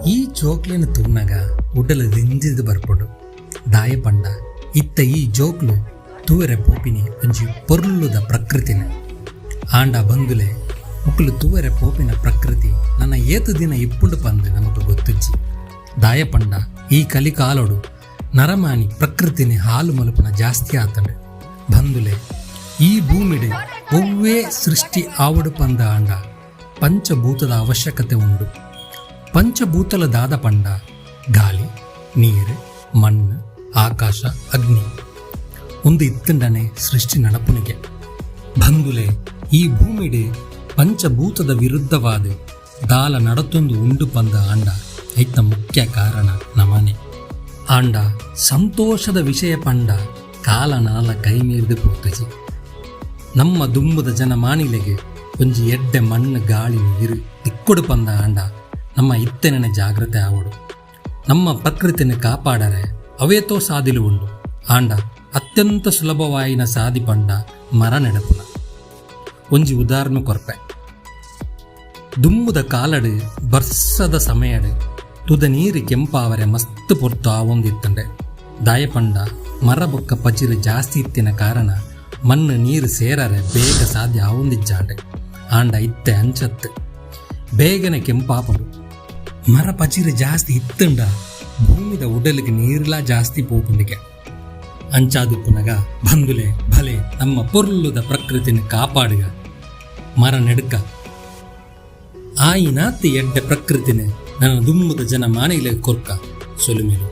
ಈ ಜೋಕ್ಲೆನ್ ತೂನಗ ಉಡಲ್ ದಿಂಜಿದ್ ಬರ್ಪುಂಡು. ದಾಯೆ ಪಂಡ ಇತ್ತೆ ಈ ಜೋಕ್ಲು ತೂವೆರೆ ಪೋಪಿನಿ ಒಂಜಿ ಪೊರ್ಲುದ ಪ್ರಕೃತಿನ್. ಆಂಡ ಬಂಧುಲೆ ಮೊಕುಲು ತೂವೆರೆ ಪೋಪಿನ ಪ್ರಕೃತಿ ನನ ಏತ್ ದಿನ ಇಪ್ಪುಂಡು ಪಂದ್ ನಮಕ್ ಗೊತ್ತುಜ್ಜಿ. ದಾಯೆ ಪಂಡ ಈ ಕಲಿಕಾಲೊಡು ನರಮಾನಿ ಪ್ರಕೃತಿನ್ ಹಾಲು ಮಲ್ಪುನ ಜಾಸ್ತಿ ಆತ್ಂಡ್. ಬಂಧುಲೆ ಈ ಭೂಮಿಡ್ ಒವ್ವೇ ಸೃಷ್ಟಿ ಆವೊಡು ಪಂದ್ ಆಂಡ ಪಂಚಭೂತದ ಅವಶ್ಯಕತೆ ಉಂಡು. ಪಂಚಭೂತಲ ದಾದ ಪಂಡ ಗಾಳಿ, ನೀರು, ಮಣ್ಣು, ಆಕಾಶ, ಅಗ್ನಿ. ಉಂದು ಇತ್ತಂಡನೆ ಸೃಷ್ಟಿ ನಡಪುನಿಗೆ. ಬಂಧುಲೆ ಈ ಭೂಮಿಡ್ ಪಂಚಭೂತದ ವಿರುದ್ಧವಾದ ದಾಲ ನಡತೊಂದು ಉಂಡು ಪಂದ ಆಂಡ ಐತ ಮುಖ್ಯ ಕಾರಣ ನಮನೆ. ಆಂಡ ಸಂತೋಷದ ವಿಷಯ ಪಂಡ ಕಾಲ ನನಲ ಕೈ ಮೀರ್ದು ಪೋತುಜಿ. ನಮ್ಮ ದುಂಬುದ ಜನ ಮಾನಿಲೆಗೆ ಒಂಜಿ ಎಡ್ಡೆ ಮಣ್ಣು ಗಾಳಿ ನೀರು ತಿಕ್ಕೊಡು ಪಂದ ಆಂಡ ನಮ್ಮ ಇತ್ತೆನನೆ ಜಾಗ್ರತೆ ಆವೊಡು. ನಮ್ಮ ಪ್ರಕೃತಿನ ಕಾಪಾಡರೆ ಅವೇತೋ ಸಾದಿಲು ಉಂಡು. ಆಂಡ ಅತ್ಯಂತ ಸುಲಭವಾಯಿನ ಸಾದಿ ಪಂಡ ಮರ ನೆಡಪುನ. ಒಂಜಿ ಉದಾಹರಣೆ ಕೊರ್ಪೆ. ದುಂಬುದ ಕಾಲಡು ಬರ್ಸದ ಸಮಯಡು ತುದ ನೀರು ಕೆಂಪಾವರೆ ಮಸ್ತ್ ಪೊರ್ತು ಆವೊಂದಿತ್ತಂಡೆ. ದಾಯೆ ಪಂಡ ಮರ ಬೊಕ್ಕ ಪಜಿರು ಜಾಸ್ತಿ ಇತ್ತಿನ ಕಾರಣ ಮಣ್ಣು ನೀರು ಸೇರರೆ ಬೇಗ ಸಾಧ್ಯ ಆವೊಂದಿಜ್ಜಾಂಡೆ. ಆಂಡ ಇತ್ತೆ ಅಂಚತ್ತು ಬೇಗನೆ ಕೆಂಪಾಪುಂಡು. ಮರ ಪಜಿರು ಜಾಸ್ತಿ ಇತ್ತಂಡ ಭೂಮಿದ ಉಡಲಿಗೆ ನೀರ್ಲಾ ಜಾಸ್ತಿ ಪೋಪುಂಡಿಗೆ. ಅಂಚಾದುಪ್ಪುನಗ ಬಂಧುಲೆ ಭಲೆ ನಮ್ಮ ಪೊರ್ಲುದ ಪ್ರಕೃತಿನ ಕಾಪಾಡುಗ, ಮರ ನೆಡ್ಕ. ಆಯಿನಾತ್ ಎಡ್ಡೆ ಪ್ರಕೃತಿನ ನನ್ನ ದುಂಬುದ ಜನ ಮಾನಿಲೆ ಕೊರ್ಕ. ಸೊಲುಮೆಲು.